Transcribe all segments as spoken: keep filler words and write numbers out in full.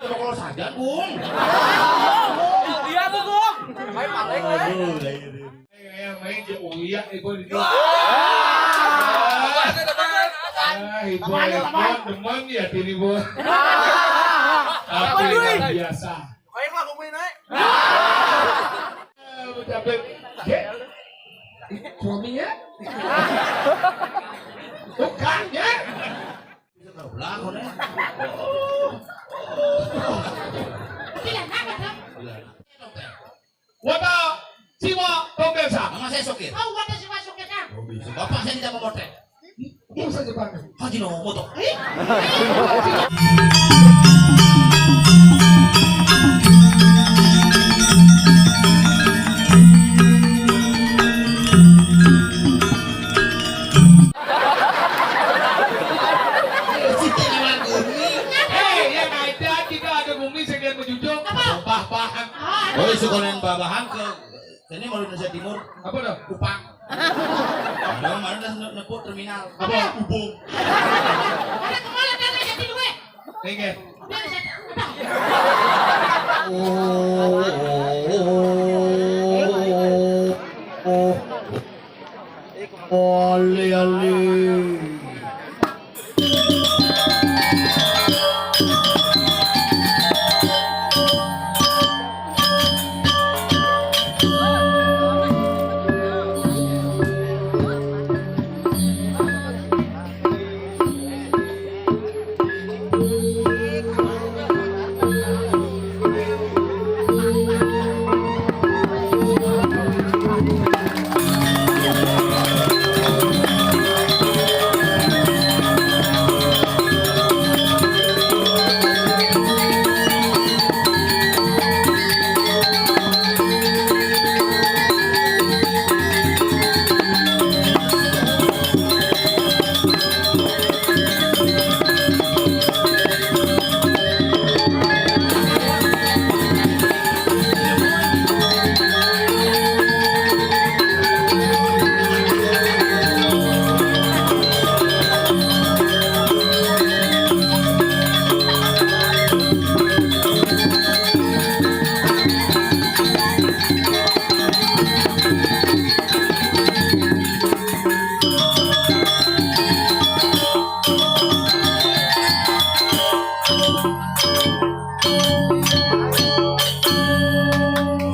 Kalau saja, Bung. Iya, Bu, Bung. Aduh, lah, iya, iya. Eh, yang main je Uya, Ibu, itu. Ah, Ibu, Ibu, demen ya, diri, Bu. Tapi luar biasa. Ayo, Pak, kumpulin, ayo. Eh, ucapin, "Dek, suaminya?" Bukan, ya. Bisa taruh belakang, ya. Tidak, tidak, tidak. Wata siwa tombesa. Nama saya Sokir. Oh, wata siwa Sokir, ah. Oh, bisa. Bapak saya tidak memotret. Bisa, Jepang. Haji no moto. Eh? Siti lawan Gumi. Eh, yang ada kita ada Gumi sekian berjujur. Apa? Bah-bahan. Oh, suka yang bah-bahan ke sini, malu Indonesia Timur. Apa dah? Kupang. Ada mana dah ne-, nepuk terminal. Apa? Ubung. Ada kemana tanah jadi duit? Thank you. Biar saya, apa? Oh, oh, oh, oh, oh. Ale, ale.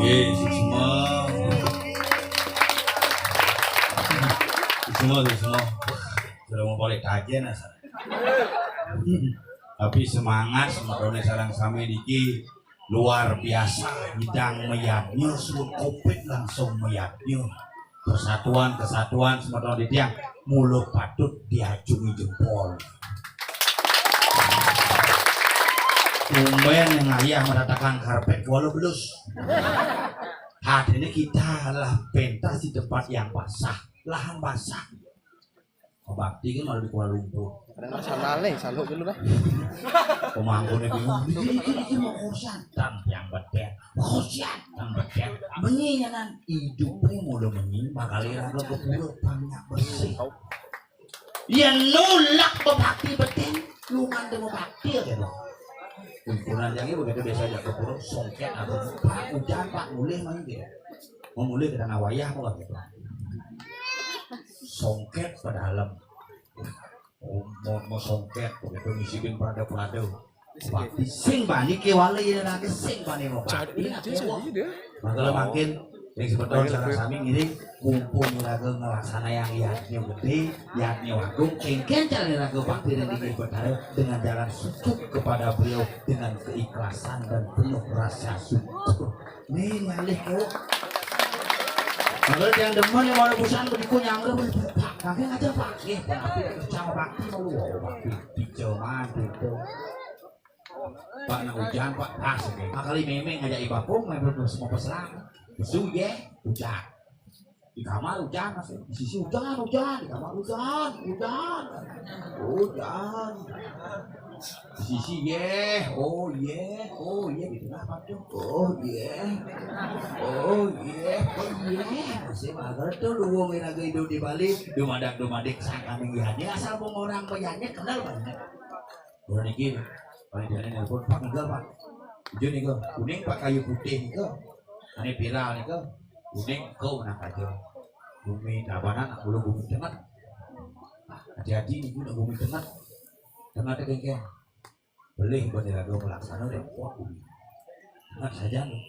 Nggih, suksma. Suksma, suksma. Sudah mau balik aja, nah. Tapi semangat, semangatnya sarang sami niki luar biasa. Nyidang mayadnya, suruh kopit langsung mayadnya. Persatuan, kesatuan, semeton titiang, mula patut diacungi jempol. Tumben yang ayah meratakan karpet kuala belus. Hati ini kita lah pentas di tempat yang basah, lahan basah. Bakti kan malah di Kuala Lumpur. Ada nasional nih, saluk dulu dah. Pemangkunya bingung. Ini, ini, ini mau kosian. Tang yang beten. Kosian yang beten. Benyinya nan. Hidupnya mula menyi, bakal ira ke pura, banyak bersih. Ya nolak bebakti beten. Lu kan mau bakti aja dong. Ukuran yang ini begitu biasa aja ke pura, songket atau Pak, hujan, Pak, mulih main dia. Mau mulih ke tanah wayah, mau gitu. Songket ke dalam. Oh, mau, mau songket, begitu ngisikin pada-pada. Wah, sing bani ke wali ya, nanti sing bani mau. Jadi, jadi dia. Mangkala mangkin, yang sebentar sareng sami ngiring, mumpung raga ngelaksana yang yadnya gede, yadnya agung, kengken cara raga bakti dan ingin bertaruh dengan jalan sujud kepada beliau dengan keikhlasan dan penuh rasa syukur. Nih, ngalih kok. Kalau yang demen yang mau rebusan begitu nyangga, Pak, kakek aja, Pak. Eh, Pak, aku kerja sama bakti malu, oh, bakti. Hijau madu itu. Pak, nak hujan, Pak, pas ini. Nah, kali memeng ngajak ibapung, main terus mau peserang. Pesu, ya, hujan. Di kamar hujan, Mas. Di sisi hujan, hujan. Di kamar hujan, hujan. Hujan. Sisi, yeh, oh, yeh, oh, yeh, di tengah patung, oh, yeh, oh, yeh, oh, yeh. Masih mager tuh, lu wong yang lagi hidup di Bali, dumadak-dumadik, sangka ning yane, asal wong orang penyanyi kenal banget. Orang ini, Panitiané nelpon, "Pak, nika, Pak. Ijo nika, kuning, Pak, kayu putih nika. Ané viral nika. Kuning, kau menang aja. Gumi Tabanan, aku lo gumi tengah. Hati-hati nih, gumi tengah. Tengah téh kéngkén." Beli bendera gue melaksana repot gumi. Tengah saja nih.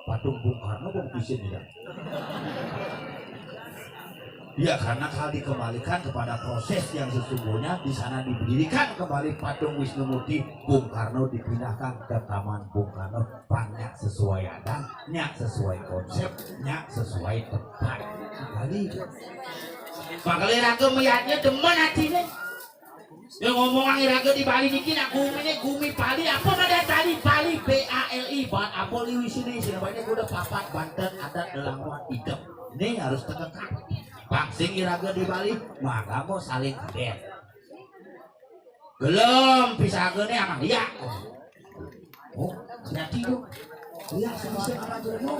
Patung Bung Karno, Bung Pisin ya. Ya, karena kalau dikembalikan kepada proses yang sesungguhnya, di sana didirikan kembali patung Wisnu Murti, Bung Karno dipindahkan ke Taman Bung Karno, pan nyak sesuai adat, nyak sesuai konsep, nyak sesuai tempat. Kembali. Makanya raga melihatnya demen hatinya. Ya, ngomongan iraga di Bali niki, nak guminé gumi Pali, apa nadé tali Pali, P A L I, bat apa liwis ini, sing apa ini kuda papat, banten, adat, lelamunan, idep. Ini harus tegak. Pangsing iraga di Bali, mangga mau saling kabéh. Gelem, pisagané sama dia. Oh, jadi tuh. Iya, sing bisa ngaman jelema.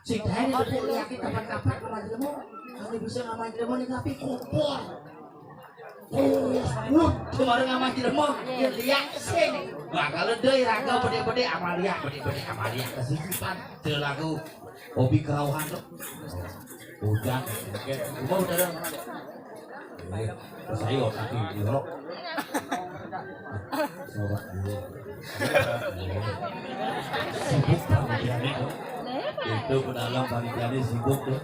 Sing daé dadi liaté kapan-kapan ngaman jelema. Kalau bisa ngaman jelema nih, tapi kompor. Oh, wut, kemarin ngaman jelema. Dia liak sing. Bakal deui raga bedé-bedé, Amalia, bedé-bedé, Amalia. Kesisipan, teu lagu. Hobi kerauhan tuh. Hujan, oke. Cuma udah ada. Iya, terus ayo, tapi, iya. Coba dulu. Sibuk panitiané, tuh. Itu pedagang panitiané sibuk, tuh.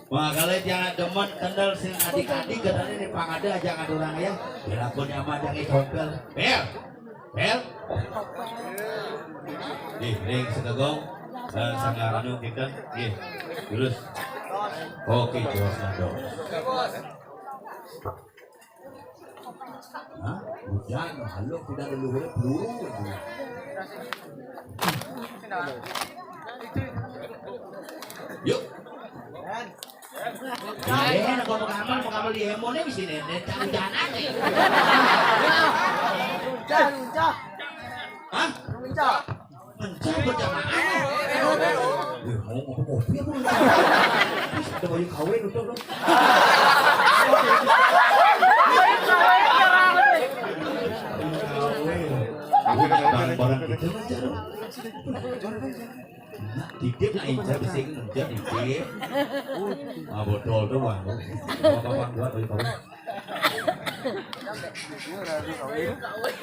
Makanya jangan demen kendel sing adik-adik, katanya nih, pang ada aja ngaturang ya. Biar aku nyaman, jangan tompel. Bel. Bel. Nih, ring segegong. Eh, sanggar anu kita. Nih, terus. Oke, jelas, dong. Hah? Hujan, halus, tidak ada luhur, peluru. Yuk. Eh, nak mau kamar, mau kamar di Hemone di sini, nih, tak hujanan nih. Hah? Mencah berjamaah. Ya, mau ngopi-ngopi apa lu? Terus ada baju kawin untuk lu. Barang-barang gitu aja lu. Nah, titip lah, Inca, bisa Inca titip. Ah, botol tuh, Bang. Bapak-bapak buat baju kawin.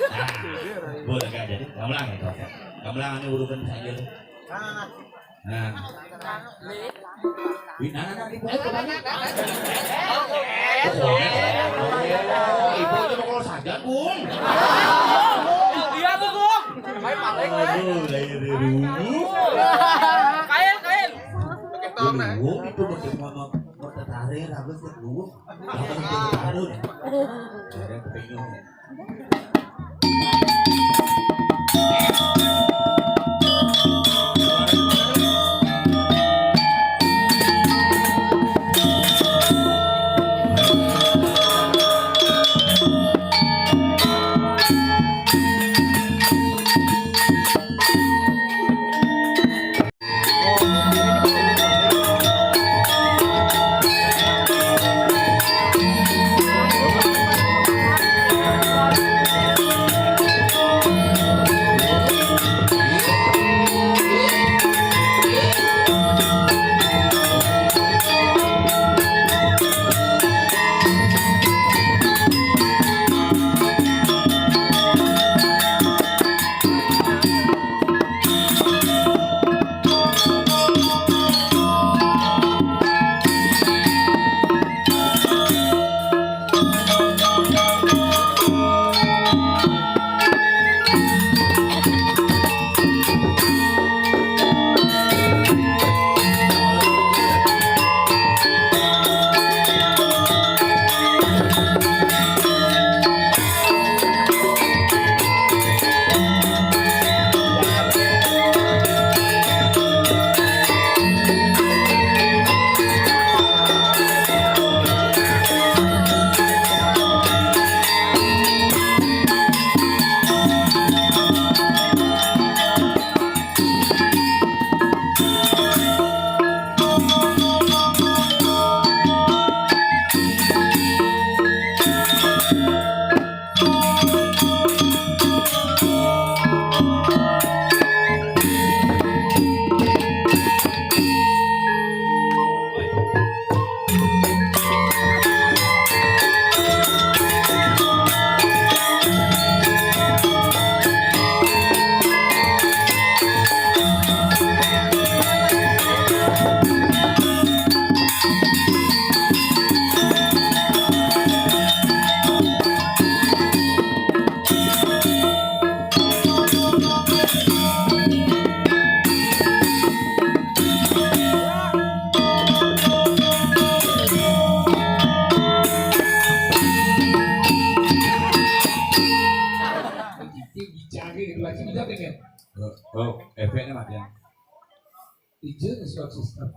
Nah, boleh gak jadi? Gamelan itu. Gamelan ini urutan saja. Nah. Di mana nanti buat kemana? Oh, ibu itu mau kalau saja, Bung. Iya tuh, Bung. Aduh, lahir di rumah. Kail, kail. Di rumah itu mau mau tertarik, habis di rumah. Oh, oh, efeknya mati ya. Ijo nih sound system.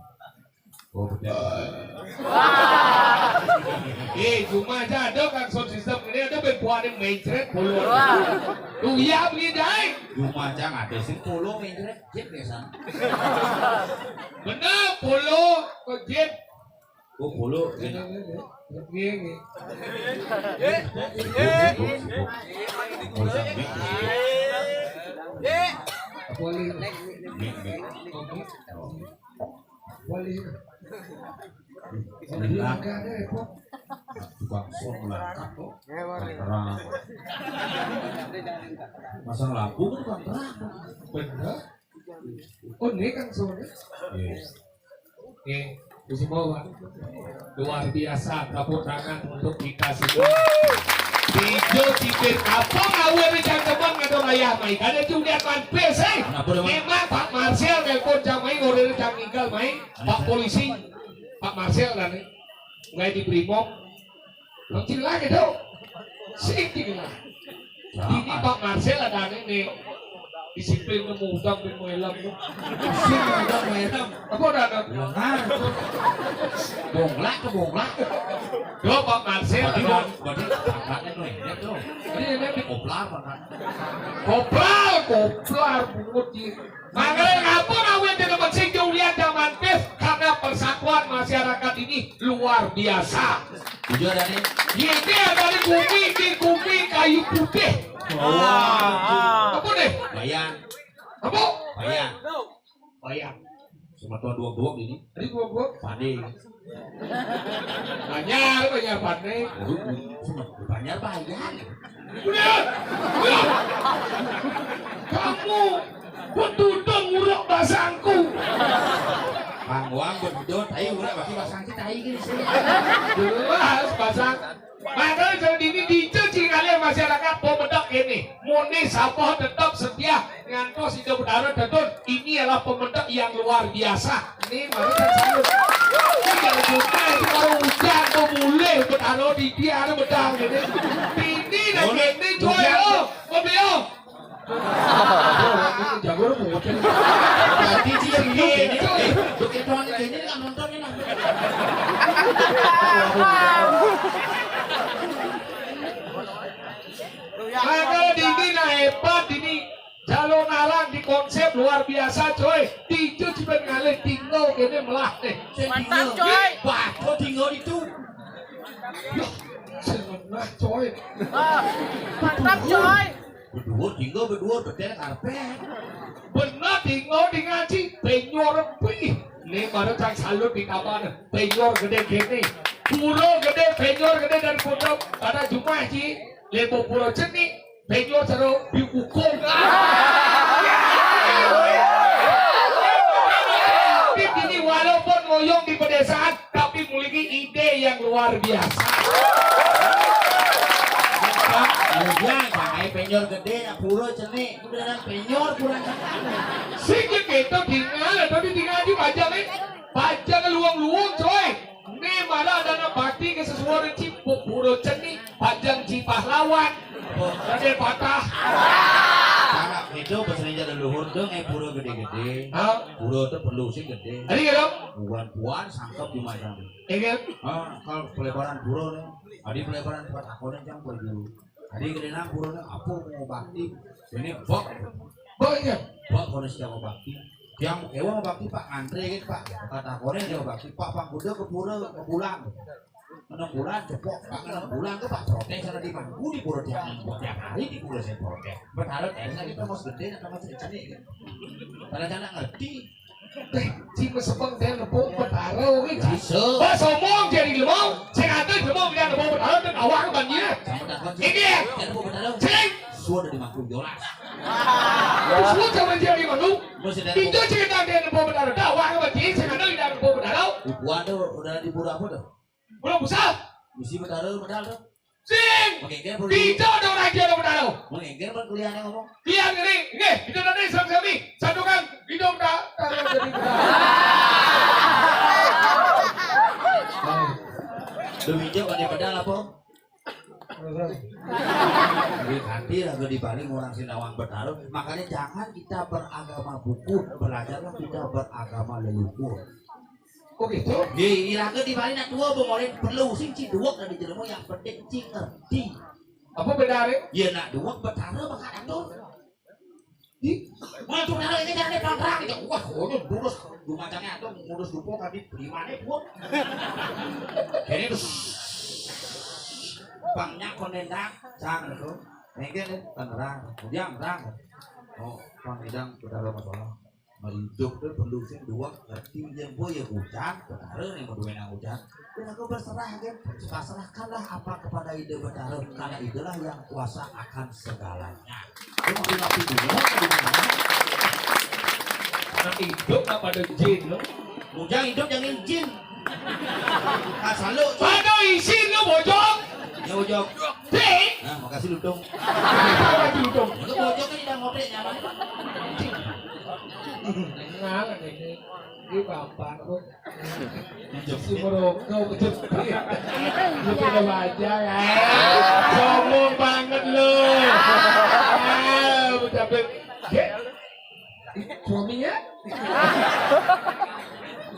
Oh, betul. Eh, cuma aja ada kan sound system ini ada berbuat yang mencret polo. Tuh ya begini dai. Cuma aja ada sih polo mencret, jep biasa. Bener polo ke jep. Oh, polo. Iya, iya. Iya, iya. Sibuk, sibuk. Nggak usah mik, sibuk. Apa lagi? Mik, mik. Oh, mik. Oh. Apa lagi? Ini langka deh, Pok. Tukang som langka kok. Tukang terang. Masang lampu kan tukang terang. Bener. Oh, ini kan soalnya. Iya. Oke, itu semua, Pak. Luar biasa, tepuk tangan untuk kita semua. Tijo cipir apa ngawur di cangkeman ngadong ayah mai. Kada cuma kan pes, eh. Kenapa, Bang? Memang Pak Marsel nelpon cang mai, ngorder cang ninggal mai. Pak polisi, Pak Marsel kan, eh. Nggak di Brimob. Bang Cila gitu. Sing Cila. Ini Pak Marsel ada nih. Disiplin nemu utang bin Muelam tuh. Sing ada Muelam. Apa udah ada? Lengar. Bonglak ke bonglak. Yo Pak Marsel ada. Berarti pangkatnya tuh ya tuh. Ini ini koplar pangkat. Koplar, koplar bungut di. Makanya ngapa rawit dengan sing jauh lihat zaman pes karena persatuan masyarakat ini luar biasa. Jujur dari ini ada di bumi, di bumi kayu putih. Wah. Apa deh? Bayang. Apa? Bayang. Bayang. Cuma tuan dua buah ini. Tadi dua buah. Pandai. Banyak, banyak pandai. Cuma banyak bayang. Udah. Udah. Kamu betul dong urut basangku. Bang Wang betul, tai urut bagi basang kita ini sih. Jelas basang. Makanya jadi ini dicuci kalian masyarakat pemedok ini. Muni sapa tetap setia ngantos itu berdarah tetun. Ini adalah pemedok yang luar biasa. Ini baru kan salut. Ini kalau bukan itu baru hujan kok mulai berdarah di dia ada bedang ini. Ini dan ini jual oh, mobil oh. Jago lu mungkin. Berarti sih yang ini, eh, bukan tuan ini kan nonton ini. Nah, kalau di ini nah hebat ini. Jalur narang di konsep luar biasa coy. Tijo cuma ngalih tinggal kene melah deh. Mantap, coy. Wah, kok tinggal itu. Yah, senengah coy. Mantap, coy. Berdua tinggal berdua betel karpet. Bener tinggal di ngaji penyor pi. Ini baru cang salut di kapan. Penyor gede gini. Pura gede, penyor gede dan pura pada jumah ji. Lebo pura ceni. Penyor seru dihukum. Ini walaupun ngoyong di pedesaan tapi memiliki ide yang luar biasa. Iya, pakai penyor gede, ya pura ceni, itu beneran penyor kurang. Sing gitu tinggal, tapi tinggal di pajang nih, pajang luang-luang coy. Ini malah ada anak bakti ke sesuatu cipuk pura ceni, pajang ci pahlawan, gede patah. Cara itu pesennya leluhur tuh kayak pura gede-gede. Hah? Pura tuh perlu sih gede. Tadi ya dong? Buan-buan sangkep di macam. Iya kan? Ah, kalau pelebaran pura nih, tadi pelebaran tempat akonan jam perlu. Tadi gede nang pura nih, apa mau bakti? Ini bok. Bok iya. Bok kalau siapa bakti? Yang ewa bakti pak ngantri gitu pak. Kata korea dia bakti pak pak kuda ke pura ke pulang. Enam bulan cepok pak enam bulan tuh pak protes karena di mangku di pura tiap minggu tiap hari di pura saya protes. Berharap saya kita mau gede atau mau cerita nih. Pada cara ngerti. Teh, ci mesepeng teh nepuk betaro kuwi ci. Biasa. Wah, sombong jadi lemong. Sing ate lemong dia nepuk betaro dan awak banjir. Sama takon. Ini ya. Dia nepuk betaro. Sing. Suara di mangkuk jolas. Terus lu sama dia di mangkuk. Itu cerita dia nepuk betaro. Dah awak banjir sing ate dia nepuk betaro. Ibuan tuh udah di pura apa tuh? Belum besar. Mesti betaro medal tuh. Sing. Mengengker perlu. Tidak ada orang dia ada betaro. Mengengker perlu kuliahnya ngomong. Iya, ini, ini, itu tadi sami-sami. Satukan hidup tak taruh jadi. Lu hijau pakai pedal apa? Duit hati lah. Di Bali ngurang sing nawang Betara, makanya jangan kita beragama buku, belajarlah kita beragama leluhur. Oh gitu? Nggih, iraga di Bali nak tua bengolin perlu sing ci duwek dari jelema yang penting ci ngerti. Apa bedane? Ya nak duwek Betara bakal atur. Di mana tuh Betara ini jangan terang gitu. Wah, ngono lurus rumacane atur ngurus dupo tapi limane buat. Kene terus bangnya konendang sang gitu. Mungkin terang, kemudian terang. Oh, Bang Idang Betara masalah. Hidup tu perlu sing dua ngerti yang boy ya hujan, Betara ni mau duwe nang hujan. Dan aku berserah kan, pasrahkanlah apa kepada Ida Betara, karena Idalah yang kuasa akan segalanya. Dia mau bilang pindah, anak hidup apa ada jin lo? Bujang hidup jangan jin. Asal lu pada isin lo bojong. Ya bojong. Dek. Nah, makasih Lutung. Apa Lutung? Itu bojong kan tidak ngobrol nyaman. Nah, ini, ini bapak lo. Si merokok betul. Lu pada baca ya. Sombong banget lu. Ah, udah be- Dek. Suaminya?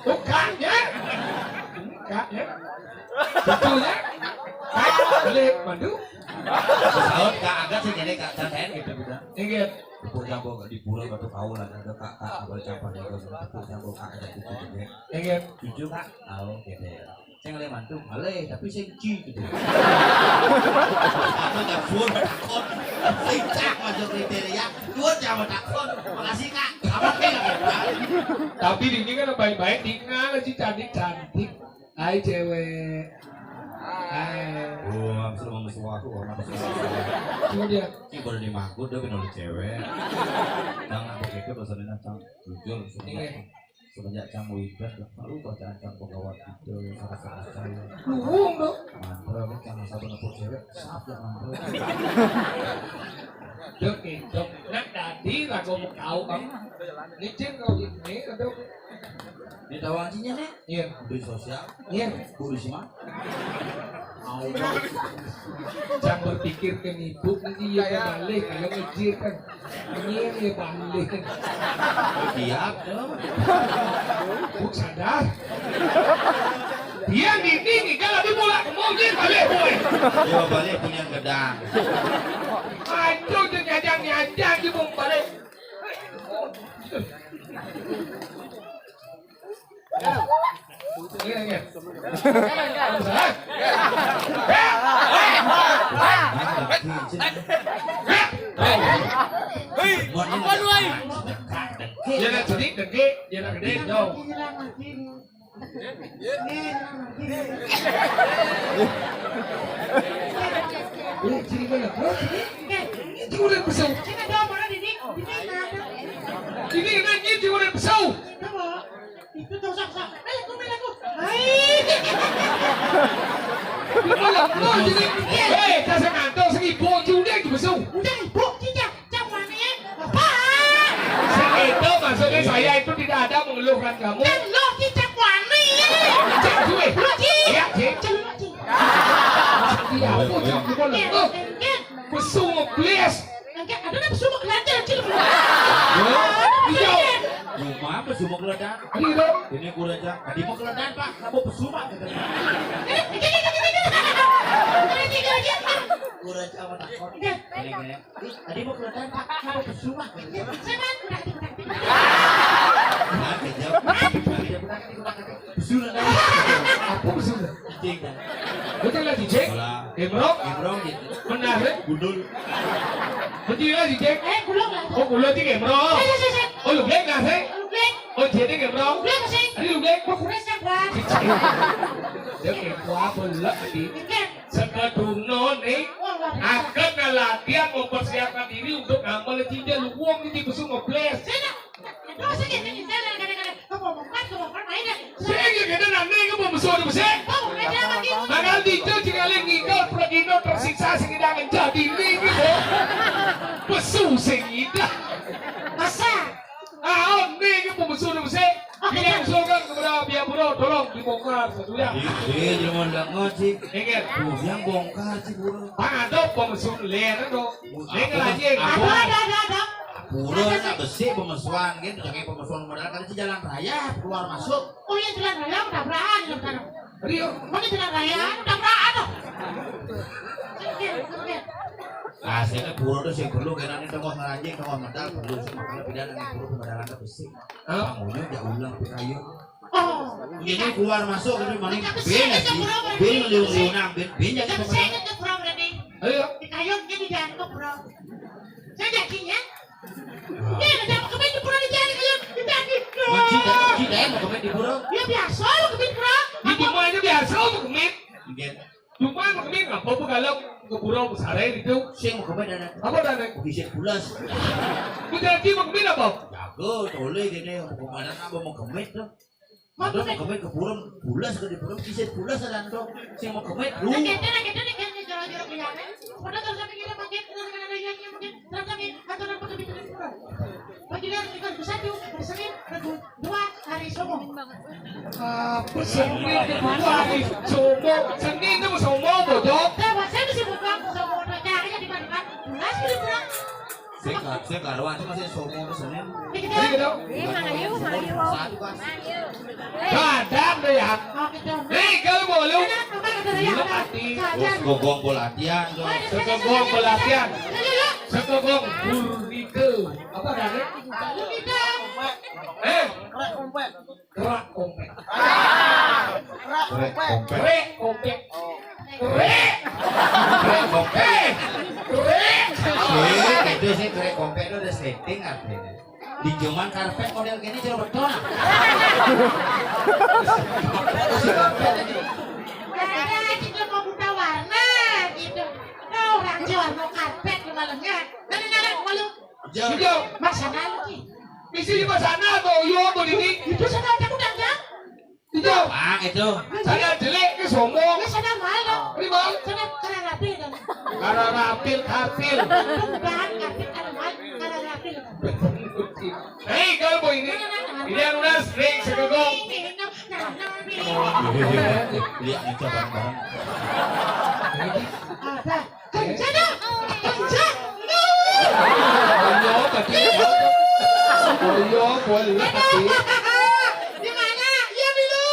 Bukannya? Enggak ya? Betulnya? Kak, boleh mandu? Saut kak agak sih jadi kak santai gitu gitu. Ingat. Tepuk jambok di pura batu kau lah ada kak kak boleh campur jago tepuk jambok kak ada gitu gitu. Ingat. Jujur kak, tahu gitu ya. Sing ngalih mantu, ngalih, tapi sing ci gitu. Aku nggak suruh takon, sing cak masuk kriteria, dua jam takon, makasih kak, apa kek? Tapi ini kan baik-baik, tinggal si cantik-cantik. Hai cewek. Hai. Wah, sudah mau suatu orang. Cuma dia. Ini baru dimangkut, dia kenal cewek. Jangan begitu, bahasanya cang. Jujur, sebenarnya. Semenjak cang widas, selalu bacaan cang pegawai itu, salah-salah saya. Luwung tuh. Mantel, kan cang sabar nepuk cewek, sap ya mantel. Dok, dok, nak tadi ragu mau tahu kan? Licin kau ini, dok. Di tawang cinya nih? Iya. Beri sosial? Iya. Beri sima? Mau dong. Cang berpikir ke ibu, nanti iya balik, kalau ngejir kan. Ini yang dia balik. Siap dong. Bu sadar. Dia ngiting kalau di mulak mau dia balik boy. Dia balik punya gedang. Aduh, dia jajang nyajang dia mau balik. Iya, iya. Hei, apa lu ai? Dia nak sedih, gede, dia nak gede, jauh. Eh, jadi mana? Hah? Ini udah besar. Ini nanti udah besar. Itu tuh sok-sok. Eh, aku main aku. Hai. Lu malah lu jadi, eh, dasar ngantuk, sing ibu, udah itu besar. Udah ibu, tidak. Cak wani ya? Apa? Itu maksudnya saya itu tidak ada mengeluhkan kamu. Kan lo ki cak wani ya? Cak gue. Lo ki? Iya, Cik. Cek lo ki. Iya, aku cak gue lo. Iya, iya. Besung ngebles. Enggak, ada nggak besung ngelancar, Cik? Iya. Rumah besung ngelancar. Iya. Ini kurang cak. Tadi mau ngelancar, Pak. Kamu besung, Pak. Ini, ini, ini, ini. Ini tiga aja. Kurang cak, Pak. Iya. Ini, ini. Ih, tadi mau kelihatan, Pak. Mau ke rumah. Saya kan udah, udah, udah. Nah, kejam. Udah, udah, udah, udah. Sudah, dah. Apa sudah? Cek, dah. Betul lah, Cek? Bola. Gembrong? Gembrong, gitu. Benar, eh? Gundul. Betul lah, Cek? Eh, gulung lah. Oh, gulung, Cek, gembrong. Saya, saya, saya. Oh, lu geng, nah, saya? Lu geng. Oh, jadi gembrong. Gulung, saya. Tadi lu geng. Gua kurang siap, Bang. Dia kayak gua, apa lu, Cek? Geng. Sebetulnya nih, akan latihan mempersiapkan diri untuk ngambil cinta lu uang di tipe semua belas. Saya nggak ada nanti nggak mau besar di besar. Maka di itu jika ngikal pergino tersiksa sing tidak menjadi ini gitu. Besu sing tidak. Masa? Ah, ini gitu besu di besar. Biar usulkan kepada pihak buruh, tolong dibongkar Iya, iya, jangan lengan sih. Ingat. Tuh, yang bongkar sih, Bro. Pak, ada pemesun ler, tuh. Ini apa, lagi. Apa? Ada, ada, ada, ada. Pura nak besik pemesuan, kan? Jangan pemesuan modal, kan itu jalan raya, keluar masuk. Oh iya, jalan raya, tabrakan, jalan sana. Rio. Mana jalan raya, tabrakan, tuh. Nah, sini pura tuh sih perlu, karena ini tengah ngeranjing, tengah modal, perlu sih, makanya pindah dari pura pemodalan ke besik. Hah? Bangunnya jauh ulang, kayu. Oh. Ini keluar masuk dari mana? Tapi bin saya sih. Bin liung-liunang, bin, bin jadi pemenang. Ayo. Di kayu jadi jangan ke, Bro. Saya jadinya. Ini ada siapa kemit di pura di jari kayu? Di jari. Mencintai, mencintai mau kemit di pura. Ya biasa lo kemit, Bro. Di rumah aja biasa lo kemit. Iya. Cuma kemit apa bu kalau ke pura besar itu? Sing mau kemit ada. Apa ada? Bisa pulas. Bu jadi mau kemit apa? Jago, tole gini, mau kemana apa mau kemit tuh? Aduh, mau kemit ke pura, pulas ke di pura, kisit pulas ada tuh. Sing mau kemit lu. Nah, kita, nah, kita nih kan nih jorok-jorok lihat, kan. Padahal kalau sampai kita pakai, kita kan ada yang pakai, terus lagi aturan pakai bikin pura. Pagi hari kita hari Sabtu, hari Senin, Rabu, dua hari Somo. Ah, Senin kedua hari Somo, Senin itu Somo, bodoh. Nah, masa itu sih bukan Somo, udah cari di mana kan? Pulas ke pura. Saya nggak, saya nggak ruan, cuma saya sombong ke sana. Jadi gitu. Iya, Melayu, Melayu. Satu kan. Kadang deh ya. Oh, gitu. Nih, kalau mau lu. Lu mati. Terus gogong pelatihan tuh. Segogong pelatihan. Segogong burrito. Apa namanya? Eh? Kerak kompet. Kerak kompet. Kerak kompet. Kerak kompet. Kerak. Kerak kompet. Kerak. Sih, itu sih kerak kompet itu udah setting artinya. Di zaman karpet model gini coba beton. Karpet aja. Ada aja dia mau buta warna gitu. Tuh, orang jual mau karpet lu malah nggak. Mana, mana, malu. Jauh. Jauh. Masa lalu ki. Misi di sana tuh, yo tuh ini. Itu sana aja udah, Jang. Itu. Bang, itu. Sana jelek ke sombong. Ini sana malu. Ini malu. Sana karena rapi kan. Karena rapil, karpil. Bukan karpil, karena malu, karena rapi. Hei, kalau boy ini. Ini yang udah sering segegong. Ini, ini, ini, ini. Lihat nih, coba bareng. Apa? Kencana! Kencana! Ayo, tadi. Ayo, gua lihat tadi. Di mana? Iya, Bilu.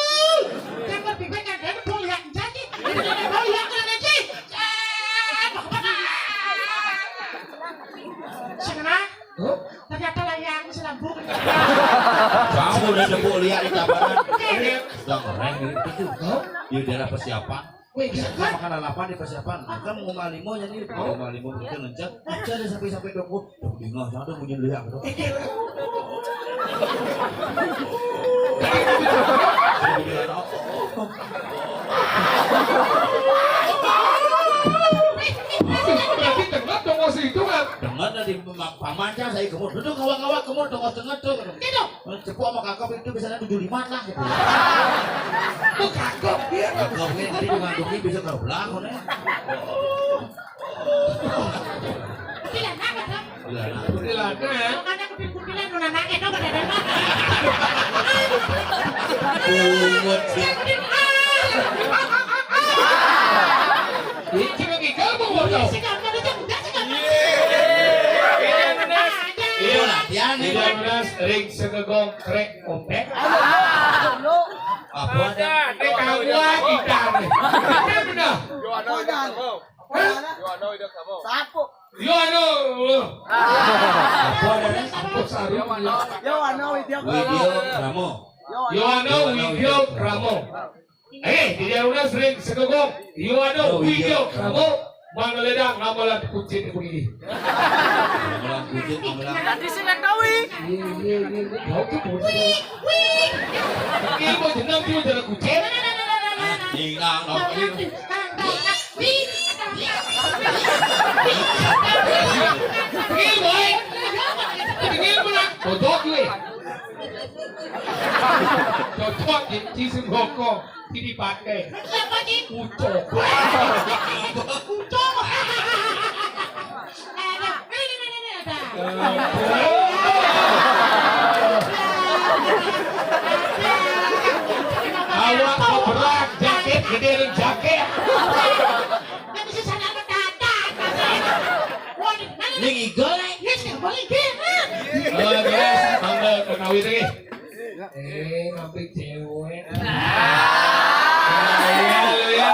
Yang berpikir kan, dia tuh lihat jadi. Dia tuh lihat kan jadi. Eh, mau kemana? Sana. Huh? Ternyata layang selambung. Kamu udah nemu lihat di tabanan. Iya. Udah ngerem gitu. Huh? Di daerah persiapan. Wih, bisa kan? Makan lalapan di persiapan. Kan mau malimo jadi mau malimo itu ngencet. Aja deh sampai-sampai dokter. Bingung, jangan dong, munyi lihat gitu. Berarti dengar dong, masih itu kan? Dengar dari pamanca saya gemuk. Duduk ngawak-ngawak gemuk, dong, dengar tuh. Gitu. Cepuk sama kakak itu biasanya tujuh lima lah gitu. Tuh kagok dia. Kagok dia tadi ngantuknya bisa karo belah, mana? Kuntilanak, Bang. Kuntilanak. Kuntilanak, ya. Kalau kata kuntil-kuntilan, kuntilanak, itu pada ada. Bungut sih. Ini cuma gigal, Bang, Bang. Sih, kamu ada jam, enggak sih, kamu? Iya. Iya, latihan, iya. Iya, benar. Ring segegong, krek, kompek. Apa ada? Ini kamu kita nih. Benar. Yo, ano, ida kamu. Hah? Yo, ano, ida kamu. Sapo. Yo, ano. Apa ada? Sapo sarung. Yo, ano, Widya Krama. Widya Krama. Yo, ano, Widya Krama. Eh, di Jarunas ring segegong. Yo, ano, Widya Krama. Mangeledak ngamalan kucing begini. Ngamalan kucing, ngamalan. Tadi sih nggak tahu, ih. Iya, iya, iya, iya. Tahu tuh, Bu. Wih, wih. Ini mau jenam, dia mau jalan kucing. Tinggal, no, ini. Wih. Ini, boy. Ini pernah. Cocok gue. Cocok, di, di semboko. Ini dipakai. Siapa, Ki? Ucok. Ucok. Ada. Ini, ini, ini, ada. Awak berat. Kawin lagi. Eh, ngambil cewek. Ya, ya, ya.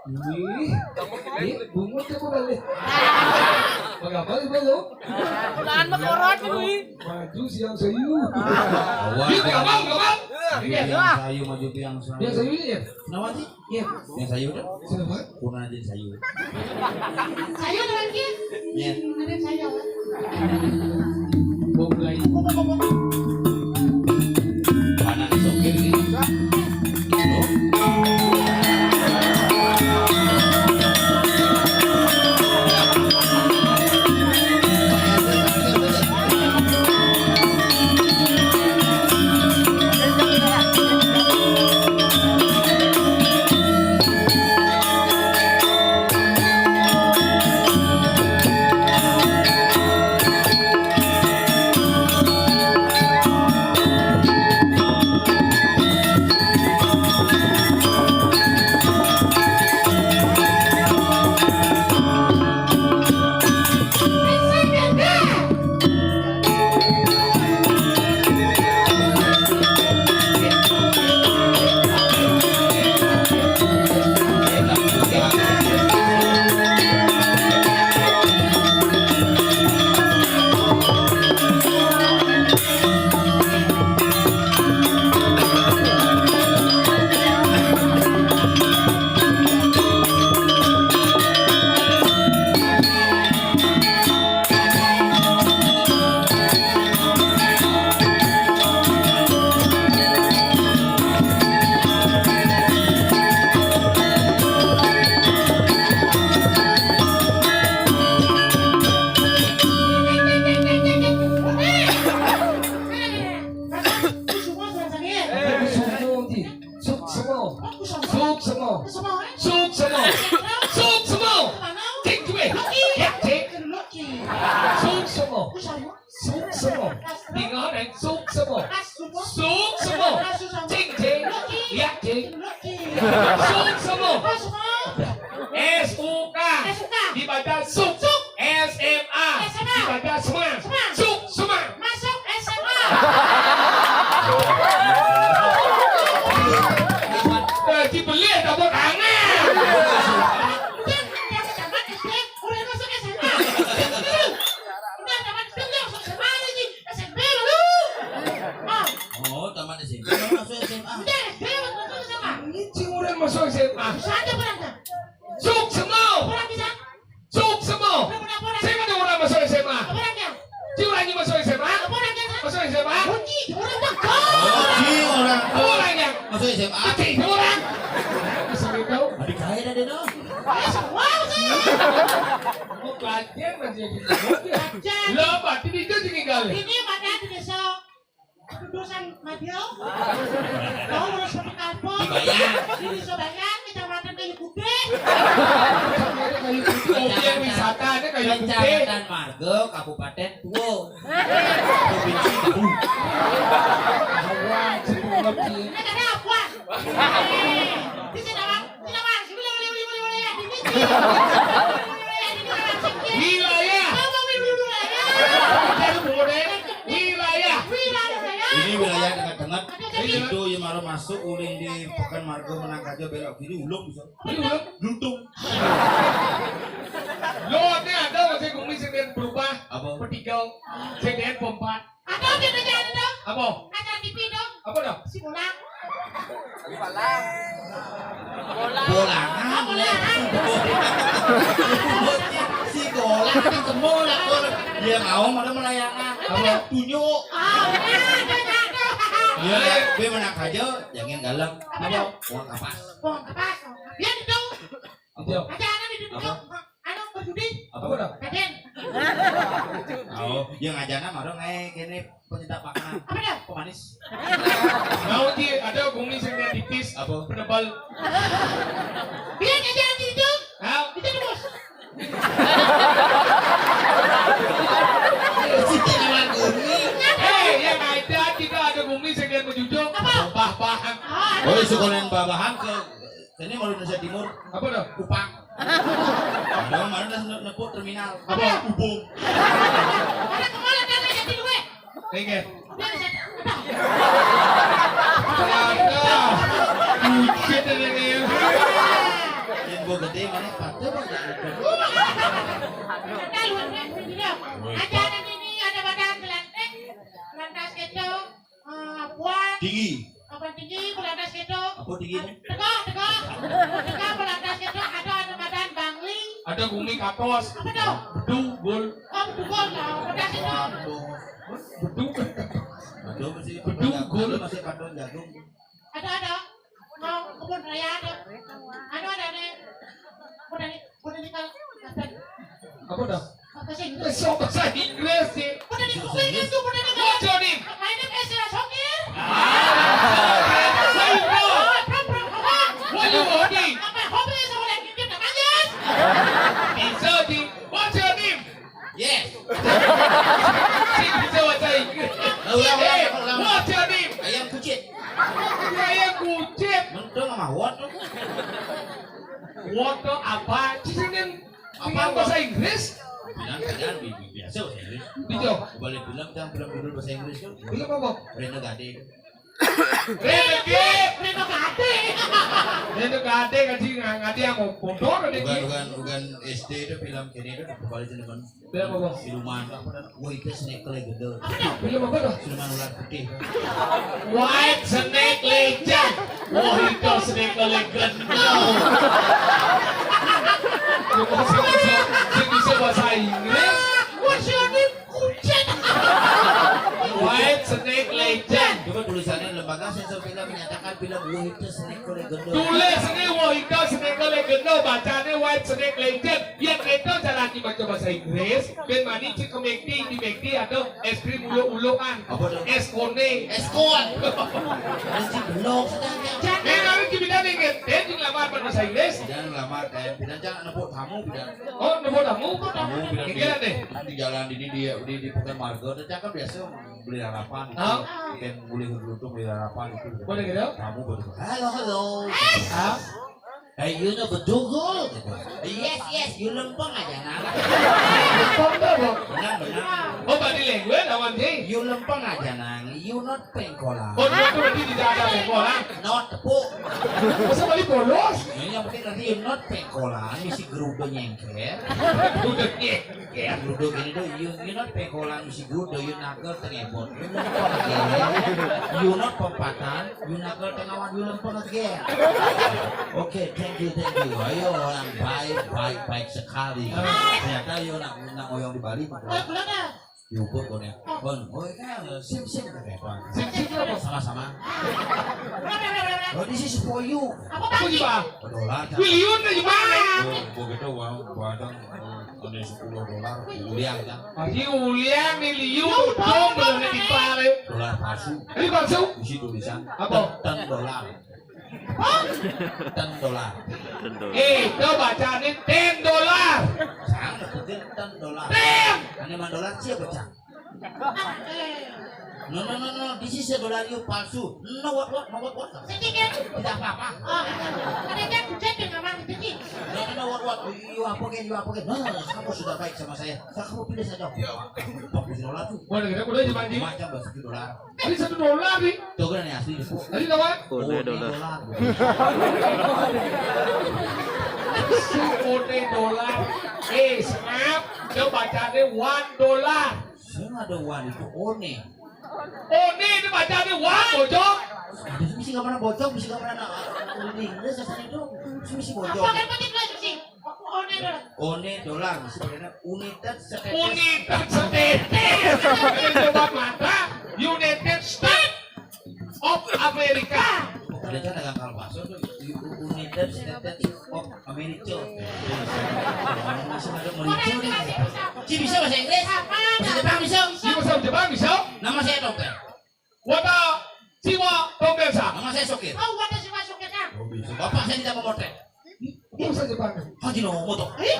Wih, ini bungut apa balik? Bagaimana, balik? Tahan mah korot, wih. Maju siang sayu. Awas. Yuk, gampang, gampang. Maju tiang sayu, maju tiang sayu. Yang sayu ini ya? Kenapa sih? Iya. Yang sayu kan? Kenapa? Kurang aja sayu. Sayu dengan kia? Iya. Ada sayu apa? Mau mulai. Anak sopir ini. Suk semua. Suk semua. Suk semua. Suk semua. Cik, cik. Ya, cik. Suk semua. Suk semua. Dengar, eh. Suk semua. Suk semua. Cik, cik. Ya, cik. Suk semua. S U K. Dibaca suk. S M A. Dibaca sema. Suk sema. Masuk S M A. Gaji beli tepuk tangan. Udah, udah tamat S D, udah masuk S M A. Udah tamat S D, udah masuk S M A lagi. S M P lalu. Ah. Oh, tamat S M P, masuk S M A. Udah S D, masuk S M A. Ini cing udah masuk S M A. Bisa aja berangkat. Suk semua. Berangkat bisa. Suk semua. Udah pernah berangkat. Saya ada orang masuk S M A. Berangkat. Dia orang yang masuk S M A. Berangkat. Masuk S M A. Kunci, orang bang. Oh, cing orang. Orang yang masuk S M A. Cing orang. Bisa tahu. Adik saya ada dong. Eh, semua sih. Mau belajar masih ada. Belajar. Lo apa? Di itu tinggal. Ini mana di desa? Dudusan Madio. Mau lurus ke Kalpo. Dibayar. Di Sobayan, Kecamatan Kayu Putih. Kayu Putih, objek wisata ada Kayu Putih. Kecamatan Margo, Kabupaten Tuo. Provinsi Tuo. Awal, sebelum lebih. Ini ada apa? Di sini, Bang. Di sini, Bang. Sini, Bang. Sini, Bang. Sini, Bang. Sini, Bang. Wilayah. Apa wilayah? Wilayah. Wilayah. Ini wilayah dekat banget. Itu yang baru masuk ulin di Pekan Margo menang aja belok kiri uluk bisa. Ini uluk. Lutung. Lo ini ada masih kumis yang berubah. Apa? Petigau. Saya pompa. Ada aja ada ada. Apa? Ada T V dong. Apa dah? Si bola. Bola. Bola. Ah, bola. Si bola, si bola, bola. Dia mau mana melayana. Apa? Tunjuk. Ah, ada, ada, ada. Iya, gue mana aja, jangan galak. Apa dah? Uang kapas. Uang kapas. Dia di dong. Apa? Ada, ada di dong. Apa? Anu, berjudi. Apa dah? Raden. Oh, yang ajana marong eh kene penyedap makanan. Apa dah? Pemanis. Mau di ada bumi sing tipis. Apa? Penebal. Dia aja di itu. Hah? Itu terus. Siti lawan bumi. Eh, yang ada kita ada bumi sing menjujung. Apa? Bah-bahan. Oh, ada. Oh, sekolah babahan ke ini mau Indonesia Timur. Apa dah? Kupang. Ada mana dah ne-, nepuk terminal. Apa? Ubung. Orang kemana dah jadi duit? Inggih. Ternyata. Bucin ini. Yang gua gede mana pada banyak. Ada luar biasa, gitu. Ada anak ini, ada badan gelantek, lantas gitu, eh, buat Tinggi. Apa tinggi, lantas gitu. Apa tinggi? Tegak, tegak. Tegak, lantas gitu, ada, ada badan bangli. Ada gumi katos. Apa tuh? Bedugul. Oh, bedugul, nah, lantas gitu. Bedugul. Aduh, masih Bedugul. Aduh, masih patung jagung. Ada, ada. Mau kebun raya ada. Anu ada nih. Botanikal. Apa dah? Bahasa Inggris. Bahasa Inggris sih. Botanikal. Botanikal. What's your name? My name is Sira Sokir. Ah, Sokir. Where you from? Oh, I'm from, from Hong Kong. What you working? My hobby is all I can do, the Yes. What's your name? Yes. Sing bisa bahasa Inggris. Ulang, ulang, ulang. What's your name? Ayam kucit. Ayam kucit. Mentong sama what? What tuh apa? Sing apa bahasa Inggris? Bilang kalian bi- bi- biasa bahasa Inggris. Bijo. Boleh bilang jangan bilang dulu bahasa Inggris tuh. Bilang apa? Renegade. Renegade. Renegade. Renegade kan sih nggak ngerti yang mau bodoh kan Bukan ini. Bukan bukan S D itu film kene itu kembali teman. Film apa? Siluman apa dan wah itu snake legend. Film apa tuh? Siluman ular putih. White Snake Legend. Wah itu snake legend. Lu masih bisa, masih bisa bahasa Inggris. What's your name? Kucing. White Snake Legend. Coba tulisannya lembaga sensor film menyatakan film wah itu snake legend. Tulis ini wah itu snake legend. Bacanya White Snake Legend. Yang itu cara dibaca bahasa Inggris. Ben mani cik ke McD, di McD ada es krim uluk-ulukan. Apa tuh? Es kone. Es kon. Masih belum sedang. Eh, kami kita nih, dia di lamar bahasa Inggris. Jangan lamar, kayak bidan jangan nepuk tamu, bidan. Oh, nepuk tamu? Tamu, bidan di, Pikiran deh. Di jalan ini, di, di, di Pekan Marga, dia kan biasa beli lalapan itu. Hah? Kan beli gerutu, beli lalapan itu. Boleh gitu? Tamu baru. Halo, halo. Hah? Hey, you know bedugul? Gitu. Yes, yes, you lempeng aja, nah. Lempeng tuh, Bang. Benar, benar. Oh, body language, lawan sih. You lempeng aja, nang. You not pengkolan. Oh, dia tuh berarti tidak ada pengkolan. Not tepuk. Masa balik polos? Ini yang penting nanti you not pengkolan, misi gerudo nyengker. Udah nyengker. Gerudo gini tuh, you, you not pengkolan, misi gerudo, you nagel tengebot. You not pengkolan, you not pempatan, you nagel tengawan, you lempeng again. Oke, thank you, thank you. Ayo orang baik, baik, baik sekali. Ternyata you nak, nak ngoyong di Bali, mah. Yubut kone. Bon, oh iya, sim sim kone. Sim sim apa? Sama-sama. Oh, this is for you. Apa tadi? Apa? Dolar. Miliun aja mana? Oh, begitu uang badang, oh, ada sepuluh dolar, uliang ya. Aji uliang nih liu, dong belum dipare. Dolar palsu. Ini palsu? Isi tulisan. Apa? Ten dolar. Ten dolar. Ten dolar. Eh, itu bacanya ten dolar. Jangan sebutin ten dolar. Ten. Ini mah dolar siapa cang? No, no, no, no. This is a dollar you palsu. No, what, what, no, what, what? Sedikit. Tidak apa-apa. Oh, ada yang kucing dengan mama sedikit. No, no, no, what, what? You apa kan, you apa kan? No, no, no, kamu sudah baik sama saya. Kamu pilih saja. Ya, bagus dolar tuh. Boleh kita boleh dibanting. Macam bahasa dolar. Tadi satu dolar nih. Tuh kan yang asli itu. Tadi lawan? Kode dolar. Si kode dolar. Eh, maaf, dia bacanya one dollar. Saya nggak ada one itu one. One itu bacanya one, bocok. Ada sih misi nggak pernah bocok, misi nggak pernah nak. Ini saya itu misi bocok. Apa kan penting lagi sih? Aku one dolar. One dolar, misi pokoknya United States. United States. Coba mata United States of America. Ada kan dagang kalpaso tuh U- U- United States of America. Masih ada merica nih. Ci bisa bahasa Inggris? Bahasa Jepang bisa? Bisa bahasa Jepang bisa? Nama saya Dokter. Wata Siwa Dombesa. Nama saya Sokir. Oh, wata Siwa Sokir, ah. Oh, bisa. Bapak saya tidak memotret. Dia bahasa Jepang. Haji no moto. Eh?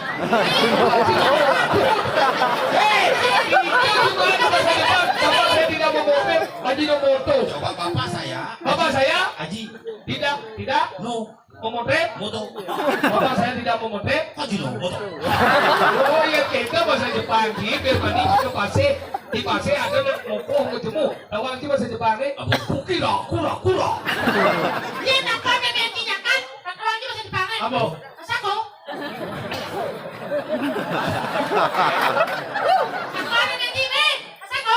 Hei, ini kan juga ada bahasa Jepang. Bapak saya tidak memotret. Haji no moto. Coba bapak saya. Bapak saya? Haji. Tidak, tidak. No. Memotret? Moto. Bapak saya tidak memotret. Haji no moto. Oh iya, kita bahasa Jepang. Di Birmani ke pasir. Di pasir ada nak mokoh ke Tawang ki bahasa Jepang ni. Apa? Kukira, kura, kura. Iya, nak kau ada nantinya kan? Nak kau lagi bahasa Jepang ni. Apa? Masako. Nak kau ada nanti ni. Masako.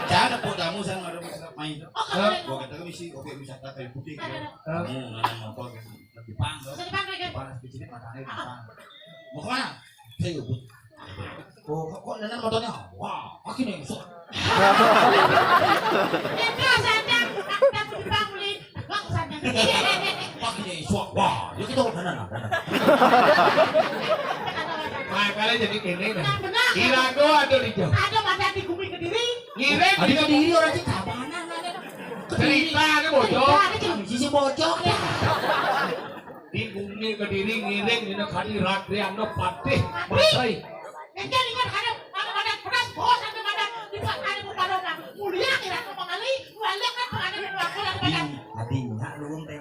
Jangan buat kamu, saya nggak ada masalah main. Oh, kamu ada. Gua kata kamu isi, oke, wisata kayu putih. Ada, ada. Kamu nanya motor ke Jepang, tuh. Bahasa Jepang lagi. Jepang, kecilnya matanya Jepang. Mau kemana? Saya ikut. Oh, kok, kok nenek motornya? Wah, kaki nih, sok. Itu sadar, aku Jepang beli. Kok sadar? Kaki nih, sok. Wah, ya kita udah nana, nana. Nah, kalian jadi kene dah. Nah, benar. Irago ada di jauh. Ada pada di bumi Kediri. Ngiring ada di Kediri orang sih kabanan ada. Cerita ada bocor. Ada cuma sisi bocor ya. Di bumi Kediri ngiring dina kali Radriano Patih Patih.